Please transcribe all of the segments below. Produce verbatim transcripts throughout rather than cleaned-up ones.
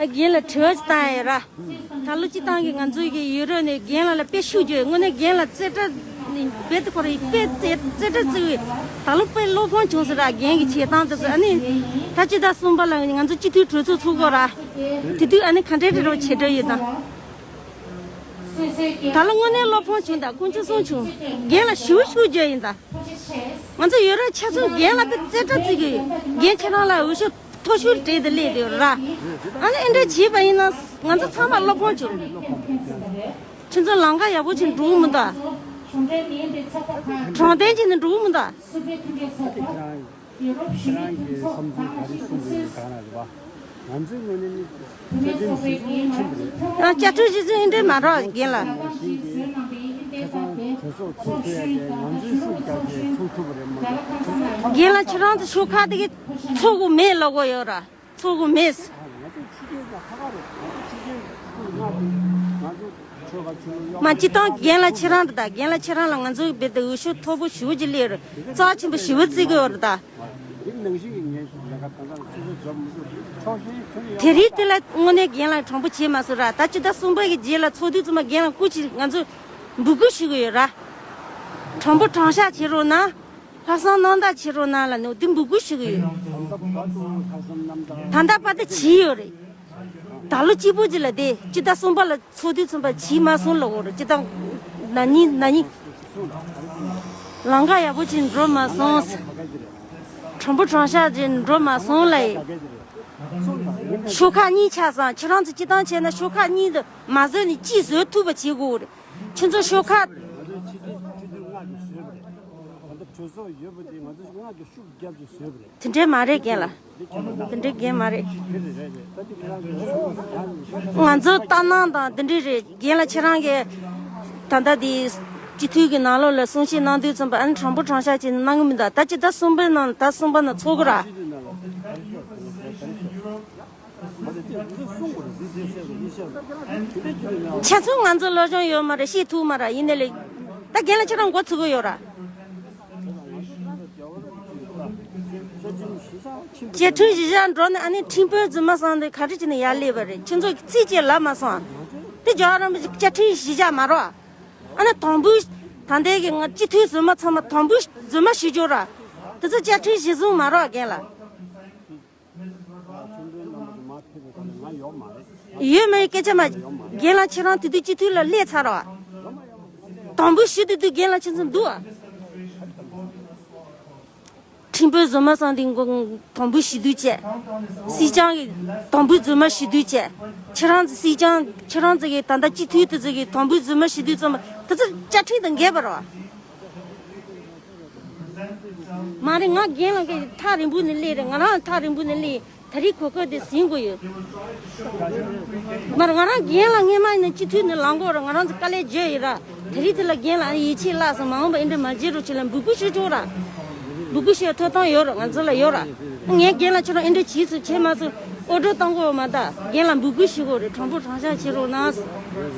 རྒན་ལ་དྲི་བ་ཅིག་བཏང་ཡ་ར། ད་ལོ་སྤྱི་བཏང་གི་ང་ཚོའི་གི་ཡུ་རོབ་ནས་རྒན་ལགས་ལ་དཔེ་ཤུགས་རྒྱོབ། དངོས་གནས་རྒན་ལགས་རྩེ་གྲ་ནི་རྦད་དེ་ཁོ་ར་ཡི་དཔེ་རྩེ་རྩེ་གྲ་བརྩི་བའི་ད་ལོ་དཔེ་བློ་ཕམ་བྱུང་ཟེར་ར། རྒན་གྱི་བྱེད་སྟངས་དེ་ཚོ། ཨ་ནི་ད་སྤྱི་ཟླ་གསུམ་པ་ལ་ང་ཚོ་སྤྱི་འཐུས་གྲོས་ཚོགས་ཚུགས་དགོས་ར། དེ་དུས་ཨ་ནི་ག་འདྲའི་རེ་རེ་བྱེད་འདོད་ཡོད་དམ། ད་ལོ་དངོས་གནས་བློ་ཕམ་བྱུང་། ད་དཀོན་མཆོག་གསུམ་བྱུང་། རྒན་ལགས་ཞེ་པོ་ཤུགས་རྒྱོབ་ཡིན་ད། ང་ཚོ་ཡུ་རོབ་ཆ་ཚང་རྒན་ལགས་དཔེ་རྩེ་གྲ་བརྩི་གི་ཡོད། རྒན་ཁྱེད་རང་ལ་འོས་ཤོག་མཐོ་ཤོས་སྤྲད་དེ་སླེབས་དེ་ར། ཨ་ནི་ཨེ་འདྲ་བྱས་པ་ཡིན་ན་ང་ཚོ་ཚང་མ་བློ་ཕམ་བྱུང་། ཁྱེད་ཚོ་ལམ་ཁ་ཡག་པོ་བྱས་འགྲོ་གི་མི་འདུག་དྲང་བདེན་བྱས་ནས་འགྲོ་གི་མི་འདུག་ཁྱེད་རང་གིས་བསམ་ཚུལ་ག་རེ་གསུང་གི་ཡོད་གང་ལ་རེད་པ། ང་ཚོའི་ངོས་ནས་ནི་བཅའ་ཁྲིམས་གཞི་བཟུང་ཁྲིམས་རེད། ཨ། བཅའ་ཁྲིམས་གཞི་བཟུང་ཨེ་འདྲ་མ་རེད་རྒན་ལགས། ཁ་སང་གྲོས་ཚོགས་ཚུགས་ཐུབ་ཡ་དེ་ང་ཚོའི་ཤུགས་རྒྱབ་ཀྱིས་ཚུགས་ཐུབ་པ་རེད་མ་གཏོགས། རྒན་ལགས་ཁྱེད་རང་ཚོ་ཤོག་ཁག་དེ་གི་ཚོགས་དགོས་མེད་ལབ་དགོས་ཡོད་ར། ཚོགས་དགོས་མེད། ང་ཚོ་ཕྱི་རྒྱལ་ལ་ཁ་ཁ་རེད། ང་ཚོ་ཕྱི་རྒྱལ་ཚོགས་ལྔ་དེ་ང་ཚོ་ཆོལ་ཁ་ཆོལ་ཡོད་མ། སྤྱི་བཏང་རྒན་ལགས་ཁྱེད་རང་དང་། རྒན་ལགས་ཁྱེད་རང་ལ་ང་ཚོའི་བེད་དུ་འོས་ཤོག་མཐོ་པོ་ཞེ་པོ་ཅིག་སླེབས་རེད། རྩ་ཆེན་པོ་ཞེ་པོ་བརྩི་གི་ཡོད་རེད་ད། འདི་ནང་བཞིན་གྱི་ངས་ལས་ཀ་ད་ལྟ་སོ་སོ་འཇོག་མི་ཐུབ། ཕྱོགས་ཞེན་ཁྱོན་ནས་ཡོད་མ་རེད། དེ་རིང་དེ་ལ་དངོས་གནས་རྒན་ལགས་དྲང་པོ་བྱས་མ་སོང་ར། ད་སྤྱི་ཟླ་གསུམ་པ་གི་རྗེས་ལ་ཚོགས་དུས་ཙམ་པ་རྒན་ལགས་སྐུ་མཁྱེན། ང་ཚོ་འབོད་སྐུལ་ཞུ་གི་ཡོད་ར། དྲང་པོ་དྲང་བཞག་བྱེད་རོགས་གནང་། ལྷག་བསམ་རྣམ་དག་བྱེད་རོགས་གནང་ལབ་ནས་འདི་འབོད་སྐུལ་ཞུ་གི་ཡོད། ད་ལྟ་བར་དུ་བྱས་ཡོད་རེད། ད་ལོ་གཅིག་པོ་ཅིག་ལ་དེ་སྤྱི་ཟླ་གསུམ་པ་ལ་ཚོགས་དུས་ཙམ་པ་བྱས་མ་སོང་ལབ་དགོས་རེད། སྤྱི་ཟླ་ན་ནིང་ན་ནིང་ལམ་ཁ་ཡག་པོ་ཅིག་འགྲོ་མ་སོང་། དྲང་པོ་དྲང་བཞག་ཅིག་འགྲོ་མ་སོང་ལབ་ཡིན། ཤོག་ཁག་གཉིས་ཆགས་སོང་། ཁྱེད་རང་ཚོ་སྤྱི་བཏང་བྱས་ན་ཤོག་ཁག་གཉིས་དེ་མ་བཟོས་ནས་གཅིག་བཟོ་ཐུབ་པ་བྱེད་དགོས་རེད། ཁྱེད་ཚོ་ཤོག་ཁག་ང་ཚོའི་ཕྱི་དྲིལ་ཕྱི་དྲིལ་ལྔ་གིས་བཟོས་པ་རེད། ད་ལྟ་གྲོས་ཚོགས་ཡོད་པ་དེ་ང་ཚོ་ལྔ་གིས་ཤུགས་རྒྱབ་ཀྱིས་བཟོས་པ་རེད། དེ་འདྲས་མ་རེད་རྒན་ལགས། དེ་འདྲས་རྒན་མ་རེད། དེ་རེད་རེད་རེད། ད་དེ་ཁྱེད་རང་གིས་ཡང་ཡང་ང་ཚོ་ལྟ་སྣང་དང་དེ་འདྲས་རེད། རྒན་ལགས་ཁྱེད་རང་གིས་ད་ལྟ་དེ་སྤྱི་འཐུས་ཀྱི་ནང་ལོགས་ལ་གསུང་བཤད་གནང་དུས་ཙམ་པ་ཨ་ནི་དྲང་པོ་དྲང་བཞག་བྱས་ནས་གནང་གི་མི་འདུག་ད་སྤྱི་ཟླ་གསུམ་པའི་ནང་ད་གསུམ་པ་ནང་ཚོགས་ཀྱི་ར། ཆ་ཚང་ང་ཚོ་སློབ་སྦྱོང་ཡོད་མ་རེད། ཤེས་ཐུབ་མ་རེད། ཡིན་ནའི་ལས་ད་རྒན་ལགས་ཁྱེད་རང་མགོ་ཚོད་ཀྱི་ཡོད་ར། བཅའ་ཁྲིམས་གཞི་བཞག་འགྲོ་ནས་ཨ་ནི་ཁྲིམས་དཔོན་རྫུན་མ་སང་དེ་ག་རེ་བྱས་ནས་ཡར་སླེབས་པ་རེད། ཁྱེད་ཚོ་ཚིག་གཅིག་ལབ་མ་སོང་། དེ་རྒྱ་རམ་བཅའ་ཁྲིམས་གཞི་བཞག་མ་རོ། ཨ་ནི་དང་པོའི་ད་ལྟའི་གི་ང་སྤྱི་འཐུས་རྫུན་མ་ཚང་མ་དང་པོའི་རྫུན་མ་ཞིག་འཇོག་ར། དེ་ཚོ་བཅའ་ཁྲིམས་གཞི་བཟུང་མ་རོགས་རྒན་ལགས། ཡོད་མེད་སྐད་ཆ་མ། རྒན་ལགས་ཁྱེད་རང་དེ་དུས་སྤྱི་འཐུས་ལ་སླེབས་ཚར་རོ། དང་པོའི་ཞུ་དུས་དུས་རྒན་ལགས་ཁྱེད་ཚོ་འདུག་ཨ། ཁྲིམས་དཔོན་རྫུན་མ་སང་དེ་མགོ་དང་པོའི་ཞུ་དུས་བྱས། སྲིད་སྐྱོང་གི་དང་པོའི་རྫུན་མ་ཞུ་དུས་བྱས། ཁྱེད་རང་ཚོ་སྲིད་སྐྱོང་ཁྱེད་རང་ཚོ་གི་ད་ལྟ་སྤྱི་འཐུས་དེ་ཚོ་གི་དང་པོའི་རྫུན་མ་ཞུ་དུས་ཙམ་པ་དེ་ཚོ་བཅའ་ཁྲིམས་དང་འགལ་བ་རེད་བ། མ་རེད། ང་རྒན་ལགས་ཀྱི་ཐག་རིང་པོ་ནས་སླེབས་རེད། ང་རང་ཐག་རིང་པོ་ནས་སླེབས། ད་རེས་གོ་སྐབས་དེ་ཟིན་དགོས་ཡོད། མ་རེད། ང་རང་རྒན་ལགས་སྔས་མ་ཡིན་ན་སྤྱི་འཐུས་ནས་ལངས་དགོས་རེད། ང་རང་ཚོ་དཀའ་ལས་བརྒྱབ་ཡོད་ར། ད་རེས་དེ་ལ་རྒན་ལགས་ཡིད་ཆེས་བརླག་སོང་། མ་འོངས་པ་ཨེ་འདྲ་མ་བྱེད་རོགས་བྱེད་ལ་འབོད་སྐུལ་ཞུ་ཆོག་ར། འབོད་སྐུལ་ཞུ་ཡ་ཐོབ་ཐང་ཡོད་ར། ང་ཚོ་ལ་ཡོད་ར། ངས་རྒན་ལགས་ཁྱེད་རང་ཨེ་འདྲ་བྱས་སོང་བྱས་མ་སོང་ཨོ་ཌར་བཏང་དགོས་མ་གཏོགས་རྒན་ལགས་འབོད་སྐུལ་ཞུ་དགོས་རེད། དྲང་པོ་དྲང་བཞག་བྱེད་རོགས་གནང་།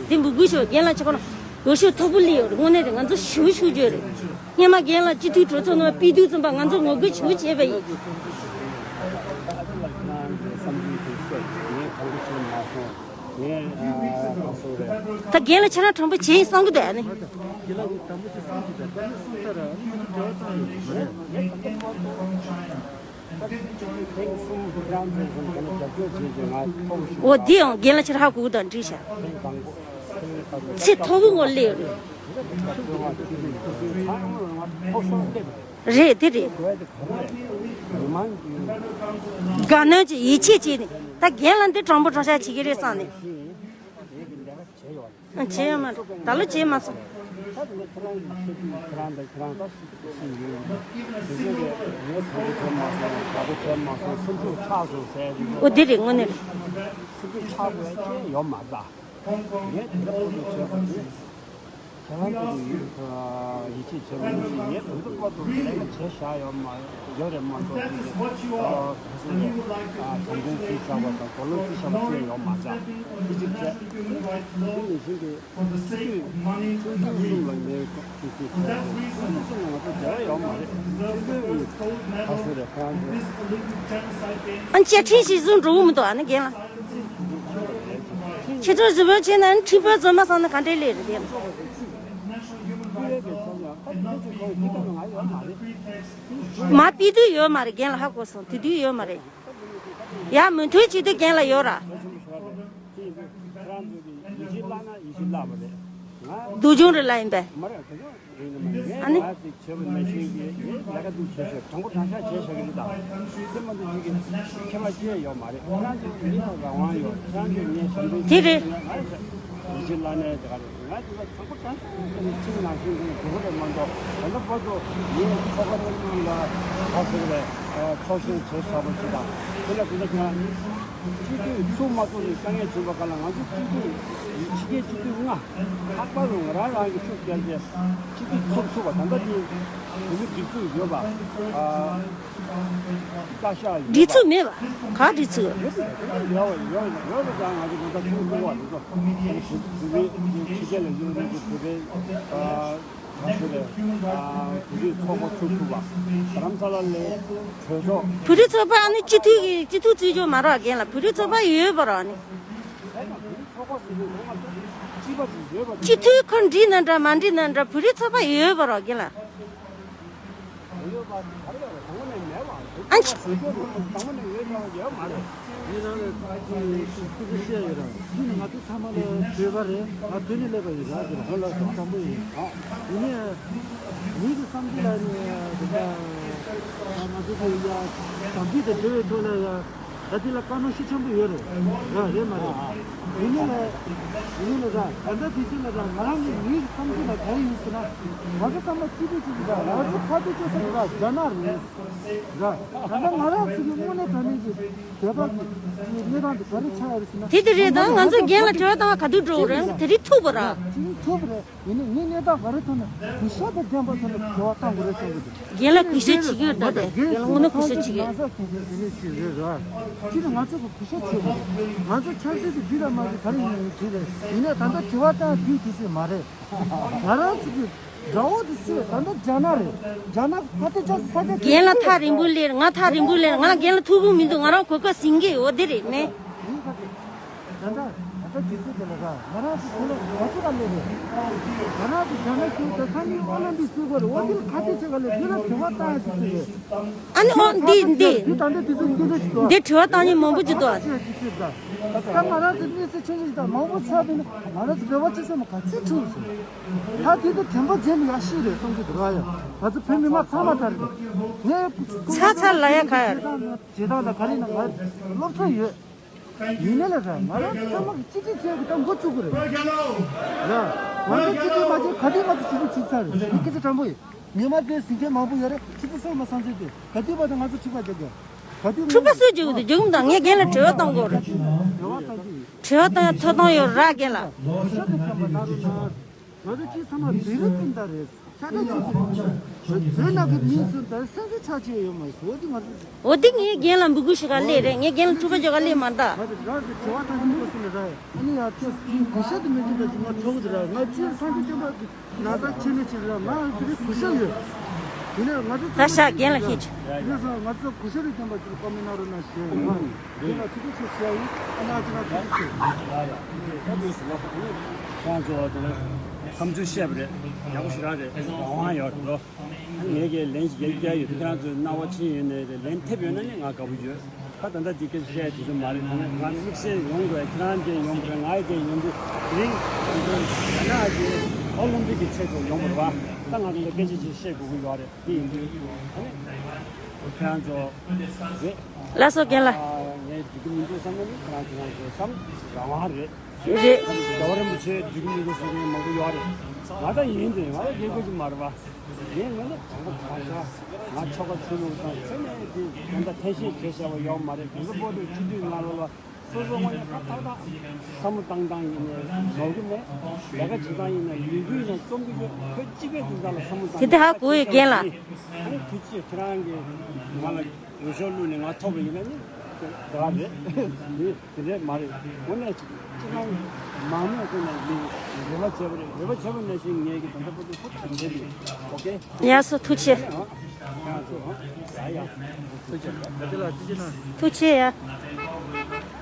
དེ་འབོད་སྐུལ་ཞུ། རྒན་ལགས་ཁྱེད་རང་འོས་ཤོག་མཐོ་པོ་སླེབས་ཡོད་རེད། དངོས་གནས་རེད། ང་ཚོ་ཞེ་པོ་ཞེ་པོ་ཅིག་ཡོད་རེད། སྔས་མ་རྒན་ལགས་སྤྱི་འཐུས་གྲོས་ཚོགས་ནང་ཕུད་དུས་ཙམ་པ་ང་ཚོ་ངོ་རྒོལ་ཞེ་པོ་བྱས་པ་ཡིན། ད་རྒན་ལགས་ཁྱེད་རང་དྲང་པོ་བྱེད་ཡིན་བསམ་གྱི་འདུག་ཨ་ནི། འོ་འདི་ཡང་རྒན་ལགས་ཁྱེད་རང་ཧ་གོ་གི་འདུག་འགྲིག་ཤག་ཚེ་མཐོ་པོ་ངོ་སླེབས་ཡོད་རེད། རེད། དེ་རེད། དགའ་སྣང་གི་ཡིད་ཆེས་བྱས་ནས་ད་རྒན་ལགས་འདི་དྲང་པོ་དྲང་བཞག་བྱེད་ཀྱི་རེད་བསམ་ནས། བྱས་ཡོད་མ་རེད། ད་ལོ་བྱས་མ་སོང་། འོ་དེ་རེད། དངོས་གནས་རེད། ཁྱེད་རང་ཚོ་གི་ཡིད་ཆེས་བྱེད་མི་ཤེས། ངས་དེ་འདྲ་པོ་བྱས་པ་ནི་ཁྱེད་རང་ཚོ་གི་ཡིད་ཆེས་བྱེད་མི་ཤེས། ངས་དེ་འདྲ་པོ་ལས་ཀ་བྱས་བཞག་ཡོད་མ་ཡོད་རེད་མ་གཏོགས་ཅིག་ག་ཚོད་རེད། བྱམས་སྐྱོང་བྱས་བཞག་པ་དང་དོ་སྣང་བྱས་བཞག་པ་ཅིག་ཡོད་མ་རེད། དེ་གཅིག་བྱས། དེ་ནང་བཞིན་གྱི་སྤྱི་འཐུས་ཆུང་ཆུང་གསུམ་ལ་ངས་ཅིག་ཅིག་བྱས། ཆུང་ཆུང་གསུམ་ལ་ང་ཚོ་འབྲེལ་བ་ཡོད་མ་རེད། སྤྱི་འཐུས་ཀྱི་ག་ཚོད་རེད། ཁོ་རང་ཚོ། ཨ་ནི་བཅའ་ཁྲིམས་ཤིག་བཟོ་འགྲོ་གི་མི་འདུག་ཨ་ནི་རྒན་ལགས། ཁྱེད་ཚོ་གཟུ་བོན་བྱས་ན་ཁྲིམས་དཔོན་རྫུན་མ་སོང་ན་ག་འདྲའི་ལས་རེད་དེ། མ་པི་དུས་ཡོད་མ་རེད། རྒན་ལ་ཧ་གོ་སོང་དེ་དུས་ཡོད་མ་རེད། ཡ་མུ་མཐུད་བྱེད་དུས་རྒན་ལ་ཡོད་ར། སྡུག་སྦྱོང་རེ་ལ་ཡིན་པས། ཨ་ནི། དེ་རེད། ང་དེ་ལ་དྲང་པོ་དྲང་པོ་ཁྱིམ་ནང་བཞིན་དུ་འགྲོ་གི་རེད་མ་གཏོགས་ད་ལྟ་བར་དུ་ངས་ཚོགས་པ་རེ་ནང་ལ་ཁ་ཟེར་བའི་ཚོགས་ཞུགས་བྱས་ཚར་བ་ཞིག་དང་དེ་ལ་དེ་འདྲ་ཀྱང་སྤྱི་འཐུས་ཚོགས་མ་ཚོགས་ནས་དཀའ་ངལ་བྱུང་བ་ག་ལ་ང་ཚོ་སྤྱི་འཐུས་ཕྱི་རྒྱལ་སྤྱི་འཐུས་ལྔ་ལྷག་པར་དུ་ང་རང་རང་གི་ཤུགས་རྒྱག་རྗེས་སྤྱི་འཐུས་ཚོགས་ཚུགས་པ་ད་ལྟ་དེ་བོད་མི་སྒྲིག་འཛུགས་ཡོད་པ། བཀའ་ཤག་ཡོད་པ། སྒྲིག་འཛུགས་མེད་པ། ག་སྒྲིག་འཛུགས། ཡོད་པ་ཡོད་པ་ཡོད་པ་ཀྱང་ང་ཚོ་གང་ལྟར་ཁྱོན་བསྡུར་བ་རེད་དོ། བོད་པའི་ཕྱི་རྒྱལ་ལ་ཡོད་རེད་ཀྱི་བོད་པའི་ག་ཚོད་རེད། བོད་རིགས་ཚོགས་པ་ཚུགས་ཐུབ་པ། རྡ་རམ་ས་ལ་ལས་གྲོས་ཚོགས། བོད་རིགས་ཚོགས་པ་ཨ་ནི་སྤྱི་འཐུས་ཀྱི་སྤྱི་འཐུས་བརྩི་འཇོག་མ་རག་རྒན་ལ་བོད་རིགས་ཚོགས་པ་ཡོད་པ་ར་ནི། སྤྱི་འཐུས་ཁོ་འགྲིག་ན་འདྲ་མ་འགྲིག་ན་འདྲ་བོད་རིགས་ཚོགས་པ་ཡོད་པ་ར་རྒན་ལ། ཨ་ཅི། འདི་རང་ལ་ཅིག་ཐུགས་རྗེ་ཆེ་ཡོད་ར། འདི་ནི་ང་ཚོ་ཚང་མ་ལ་བོད་པ་རེད། ང་བོད་ནས་སླེབས་པ་ཡིན་ར། འདི་རང་ལ་སོང་དྲང་པོ་ཡིན། ཡིན་ནའི་མི་གི་བསམ་ཚུལ་ལ་ནི་འདི་འདྲ་ང་ཚོ་གི་ཡ་དམ་ཚིག་དང་འབྲེལ་བའི་ཐོག་ལ་ཡ། ད་འདི་ལ་བཀའ་མོལ་ཤུགས་ཆེན་པོ་ཡོད་རེད། ར་རེད་མ་རེད། ཡིན་ནའི་ལ་ཡིན་ནའི་ལ་ར་ད་ལྟ་དུས་ཚོད་ལ་ར་ང་རང་གི་མིའི་བསམ་ཚུལ་ལ་ག་རེ་ཡིན་ཟེར་ན། ང་ཚོ་ཚང་མ་སྐྱིད་པོ་ཅིག་ར་ང་ཚོ་ཁ་གཏད་གཅོག་ས་ར་རྒྱ་ནག་རེད། ར་ད་ལྟ་ང་རང་ཚོ་གི་དངོས་གནས་དྲང་གནས་ཀྱི་བོད་པ་གི་གནས་སྟངས་དེ་ག་རེ་ཆགས་ཡོད་རེད་ཟེར་ན། དེ་དེ་རེད་ད་ང་ཚོ་རྒན་ལ་དྲི་བ་བཏང་བ་ག་དུས་འགྲོ་གི་རེད། དེ་རིང་ཐུག་པ་ར། དེ་རིང་ཐུག་པ་རེད། ཡིན་ནའི་ངའི་གནས་སྟངས་ག་རེ་ཐོག་ནས་གུས་ཞབས་དང་ལྡན་པ་ཐོག་ནས་དྲི་བ་བཏང་དགོས་རེད་བསམ་གྱི་འདུག་རྒན་ལ་གུས་ཞབས་བྱེད་ཀྱི་ཡོད་ད་དེ་རྒན་ལ་དངོས་གནས་གུས་ཞབས་བྱེད་ཀྱི་ཡོད། ང་ཚོ་གུས་ཞབས་བྱེད་དགོས་རེད། ཅི་ནས་ང་ཚོ་གི་གུས་ཞབས་བྱེད་དགོས་རེད། ང་ཚོ་ཆབ་སྲིད་དེ་འདི་ལ་མ་ཟད་ག་རེ་ཡིན་ཡིན་བྱེད་རེད། ཡིན་ནའི་ད་ལྟ་དྲི་བ་བཏང་དུས་དུས་ཚོད་མ་རེད། ང་རང་ཚོ་གི་དགྲ་བོ་དེ་སུ་རེད། ད་ལྟ་རྒྱ་ནག་རེད། རྒྱ་ནག་ཕ་ཏི་ཅག་ས་ཆ་རྒན་ལ་ཐག་རིང་པོ་སླེབས། ང་ཐག་རིང་པོ་སླེབས། ང་རྒན་ལ་ཐུག་གི་མི་འདུག་ང་རང་གོ་སྐབས་ཟིན་གྱི་ཡོད་དེ་རེད་ནས། ད་ལྟ་ད་ལྟ་དུས་ཚོད་དེ་ལ་ར་ང་རང་ཚོ་དེ་ལ་ང་ཚོ་ལ་སླེབས་རེད། ང་རང་ཚོ་རྒྱ་ནག་གཞུང་དང་ས་གནས་ཨོ་ལིམ་པིག་བཙུགས་པ་རེད། འོ་དེ་ལ་ཁ་གཏད་བྱེད་ག་ལས་དེ་ལ་དྲི་བ་བཏང་ཡ་དེ་ཚོ་རེད། ཨ་ནི་ཨོ་འདི་འདི་འདི་ད་ལྟ་དུས་ཚོད་འདི་འདྲ་ཞིག་འདུག་འདི་དྲི་བ་བཏང་མཁན་མང་པོ་ཅིག་འདུག་ད་ང་རང་ཚོ་གནས་ཚུལ་ཆུང་ཆུང་ཞིག་དང་མང་པོ་ཆགས་དུས་ནི་ང་རང་ཚོ་བོད་པ་སྤྱི་ཚོགས་ནང་ག་ཚོད་འཁྲུག་སོང་། ད་དེ་ཚོ་དྲན་པ་བརྗེད་ནས་ཡག་ཤོས་རེད་བསམ་གྱི་འདུག་ར། ཡ་ང་ཚོ་བོད་མི་མང་ཚང་མ་ལྟར་རེད། ངས་ཚ་ཚ་ལ་ཡ་ག་ཡ་རེད། བྱེད་སྟངས་དང་ག་རེ་ཡིན་ན་ང་སློབ་ཚན་ཡོད། ཡིན་ནའི་ལ་ད་ང་རང་ཚང་མ་གི་གཅིག་སྒྲིལ་བྱས་ཀྱི་ད་འགོ་བཙུགས་ཀྱི་རེད། ཡ། ང་ཚོ་གཅིག་སྒྲིལ་མ་བྱས་ག་དུས་ང་ཚོ་གཅིག་སྒྲིལ་བྱེད་ཚར་རེད། འདི་སྐད་ཆ་དྲང་པོ་ཡིན། ཉི་མ་དེ་ཟིན་མཁན་མང་པོ་ཡོད་རེད། ཁྱེད་ཚོ་སོང་མ་སང་ཚོད་དེ་ག་དུས་བར་དུ་ང་ཚོ་འཁྲུག་པ་རྒྱག་གི། ག་དུས་འཁྲུག་པ་སུས་རྒྱག་གི་འདུག་རྒྱག་གི་མི་འདུག་ངས་རྒན་ལ་དྲི་བ་བཏང་དགོས་རེད། དྲི་བ་བཏང་གི་ཡིན། དྲི་བ་བཏང་ཡ་ཐོབ་ཐང་ཡོད་ར་རྒན་ལ། ང་ཚོ་གཅིག་ཚང་མ་བོད་རིགས་སྤུན་ཟླ་རེད། ཆ་ཚང་ཅིག་བོད་ནང་གི་མི་ཚོ་ད་སེམས་ཤུགས་ཆག་ཆེ་ཡོད་མ་རེད། འོ་དེ་ང་ཚོ། འོ་དེ་ངའི་རྒན་ལ་འབོད་སྐུལ་ཞིག་ག་སླེབས་རེད། ངའི་རྒན་ལ་འཁྲུག་པ་རྒྱག་ག་སླེབས་མ་རེད་ད། ང་ཚོ་རང་ཚོ་དྲི་བ་དང་མི་འདུག་སེ་ལ་ར་ཡ། ཨ་ནི་ཡ་ཁྱེད་ཀྱི་གུས་ཞབས་དེ་མི་འདུག་ད་ཅིག་ང་ཚོགས་ཀྱི་ར། ང་ཅིག་སངས་རྒྱས་བསྟན་པ་གི་ན་ད་ཆེ་ནས་ཆེ་ར། ང་དེ་རིང་གུས་ཞབས་ཡོད། དེ་ནས་ང་ཚོ་ད་ཤ་རྒན་ལ་ཤེས་ཆུ། ཡོད་སོང་། ང་ཚོ་གུས་ཞབས་རེ་བསྟན་པ་ཅིག་བཀའ་མོལ་གནང་རོགས་གནང་ཞེས་ཡིན་པ། དེ་ལ་ཐུགས་རྗེ་ཆེ་ཞུ་ཡ་ཡིན། ཨ་ན་ཅི་ན་ཐུགས་རྗེ་ཆེ། ཁྱེད་ཚོ་དེ་ནས་བསམ་ཚུལ་བཤད་པ་རེད། ཡག་པོ་ཞེ་དྲག་རེད། རང་དབང་ཡོད་རེད་དོ། ངས་ཀྱི་ལན་ཞིག་རྒྱག་རྒྱག་ཡོད། ཁྱེད་རང་ཚོས་སྣང་བ་ཕྱིན་ཡོད་ནའི་རེད། ལན་ཐེབས་ཡོད་ན་ནི་ང་དགའ་པོ་ཡོད། ད་ད་ལྟ་འདི་སྐད་ཆ་བཤད་དུས་ཚོད་མ་རེད། ད་ནི་ང་དམིགས་བསལ་ཡོང་དགོས། ཁྱེད་རང་འདྲ་ཡོང་དགོས་རེད། ང་ཡི་འདྲ་ཡོང་དུས་དེ་རིང་ང་ཚོ་རྒྱ་ནག་གི་ཨོ་ལིམ་པིག་གི་ཆེད་དུ་ཡོང་དགོས་རེད་པ། ད་ང་ཚོ་འདི་སྐད་ཆ་ཅིག་བཤད་དགོས་ཀྱི་ཡོད་རེད། དེ་ཡིན་དུས་ད་ནི་ཁྱེད་རང་ཚོ་རེད། ལགས་སོ་རྒན་ལགས། ངས་འགྲིག་གི་མི་འདུག་བསམ་ན་ནི་ཁྱེད་རང་ཁྱེད་རང་ཚོ་བསམ། རང་དབང་རེད། རེད། རྒྱལ་བ་རིན་པོ་ཆེ་འགྲིག་གི་མི་འདུག་ཟེར་མཁན་མང་པོ་ཡོད་རེད། ང་ད་ཡིན་དེ་ང་ད་རྒྱལ་ཁབ་ཅིག་མ་རེད་པ། ངས་ངོས་ནས་དྲང་པོ་དྲང་བཞག་ང་ཆོལ་ཁ་ཆོས་ལུགས་དང་ཚེ་ནས་དེ་ད་ལྟ་ཐེ་བྱེད་བྱས་བཞག་པ་ཡོད་མ་རེད། དེ་ཚོ་བོད་དུ་སྤྱི་འཐུས་ནང་ལོགས་ལ་སོ་སོ་དངོས་གནས་ཁ་ཐག་ཐག་བསམ་བློ་བཏང་སྟངས་ཡིན་ནའི་ནོར་གི་མེད། ལས་ཀ་བྱེད་སྟངས་ཡིན་ན་ལས་འགུལ་ཡིན་ན་རྩོམ་གི་ཡོད། བོད་སྤྱི་པའི་དོན་དག་ལ་བསམ་བློ་བཏང་། དེ་དེ་ཧ་གོ་ཡོད་རྒན་ལགས། ཨ་ནི་ཐུགས་རྗེ་ཆེ། ཁྱེད་རང་གིས་ང་ལ་འོས་ཤོག་བླུགས་ནས་ང་ཐོབ་པ་ཡིན་ན་ནི་དེ་ག་རེད། དེ་འདྲས་མ་རེད། དངོས་གནས་ཅིག་ཅིག་ཁང་མང་མོས་ཀུན་ནས་མི་རེ་བ་བྱས་པ་རེད། རེ་བ་བྱས་པ་ནང་བཞིན་ངས་ཀྱི་ད་ལྟ་བར་དུ་ཧུར་ཐག་བྱས་ཡིན། ཨོ་ཀེ། ཡག་སོ་ཐུགས་རྗེ་ཆེ། ཡ་ཡ། ཐུགས་རྗེ་ཆེ། ཐུགས་རྗེ་ཆེ་ཡ།